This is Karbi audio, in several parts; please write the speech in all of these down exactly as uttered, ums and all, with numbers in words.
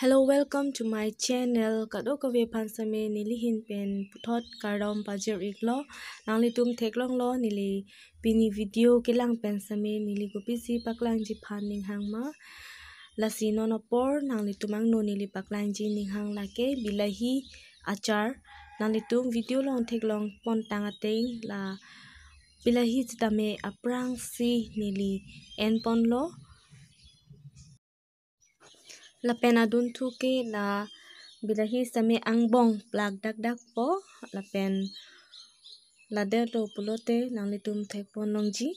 Hello, welcome to my channel. Kadokave aphan sitame neli ahin pen puthot kardom pajir-iklo. Nanglitum theklonglo neli pini video kelang pen sitame neli kopisi paklangji aphan ning hang ma. Lasi non apor nanglitum angno neli paklangji ning hang lake bilahi achar. Nanglitum video along theklong pontang ateng la bilahi sitame aphrangsi neli enponlo. Lapen adunthu ke la bilahi sitame angbong plak dakdakpo, lapen ladetlo pulote nanglitum thekponlongji,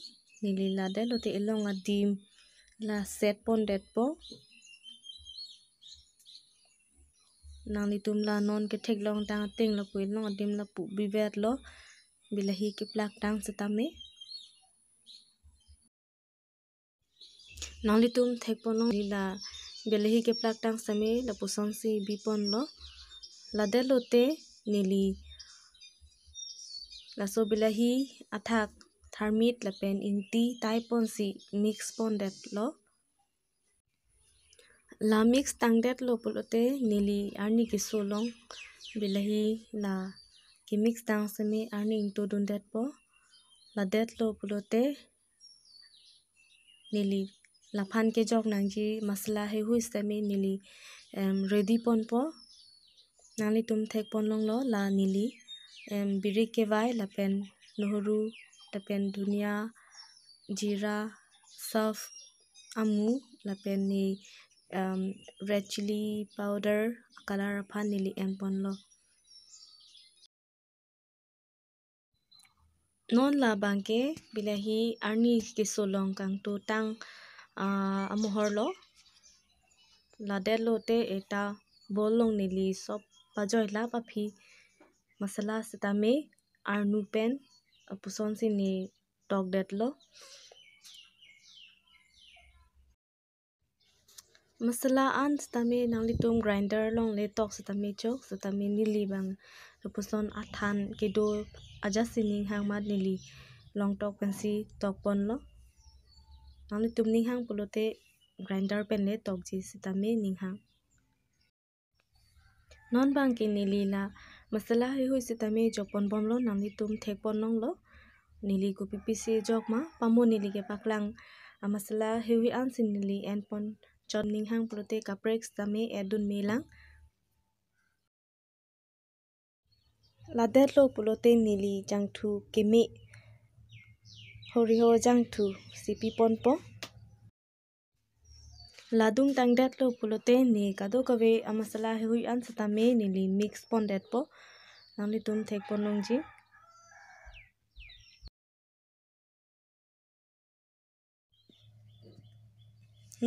neli ladetlote elong adim la set pondetpo. Nanglitum la non ketheklong tang ateng lapu elong adim lapu bivetlo, bilahi keplak tang sitame. Nanglitum thekponlong la bilahi keplak tang sitame lapusonsi biponlo. Ladetlote neli laso bilahi athak tharmit lapen ingti taiponsi mix pondetlo. La mix tangdetlo pulote neli arni keso along bilahi la kemix tang sitame arni ingtodundetpo. Ladetlo pulote neli laphan kejok nangji masala heihui sitame neli, em, ready ponpo. Nanglitum thekponlonglo la neli, em, birik kevai lapen nohuru lapen dhania, jira, sof, amu lapen ne, em, red chilli powder color aphan neli enponlo. Non labangke bilahi arni keso along kangtotang, ah, amohorlo. Ladetlote eta bowl along neli sop pajoi lap aphi masala sitame arnu pen lapusonsi ne tokdetlo. Masala an sitame nanglitum grinder along le tok sitame chok, sitame neli abang lapuson athan kedo ajatsi ning hang amat neli longtok pensi tokponlo. Nanglitum ning hang pulote grinder pen le tokji sitame ning hang. Non abangke neli la masala heihui sitame jokponbomlo, nanglitum thekponlonglo. Neli kopipisi jok ma, pamo neli kepaklang amasala heihui ansi neli enpon chot ning hang pulote kaprek sitame edun melang. Ladetlo pulote neli jangthu keme, horiho jangthu si piponpo. Ladung tangdetlo pulote ne kadokave amasala heihui an sitame neli mix pondetpo. Nanglitum thekponlongji.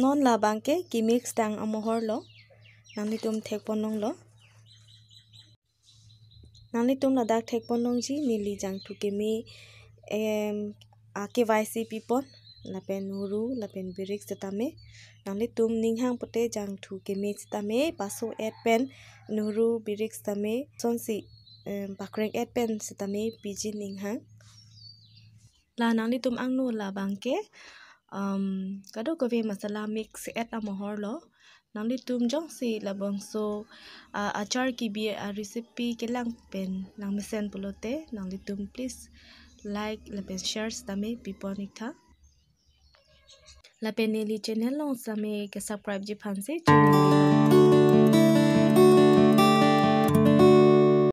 Non labangke kemix tang amohorlo. Nanglitum thekponlonglo. Nanglitum ladak thekponlongji neli jangthu keme, em, akevai si pipon lapen nohuru lapen birik sitame. Nanglitum ning hang pute jangthu keme sitame paso-et pen nohuru birik sitame sonsi, em, pakreng-et pen sitame piji ning hang. La nanglitum angno labangke, um, kadokave masala mix-et amohorlo. Nanglitum jongsi labangso, ah, achar kebi arecipe kelang pen nangmesen pulote, nanglitum please like lapen share sitame pipon-iktha. Lapen neli channel along sitame kesubscribeji aphansi channel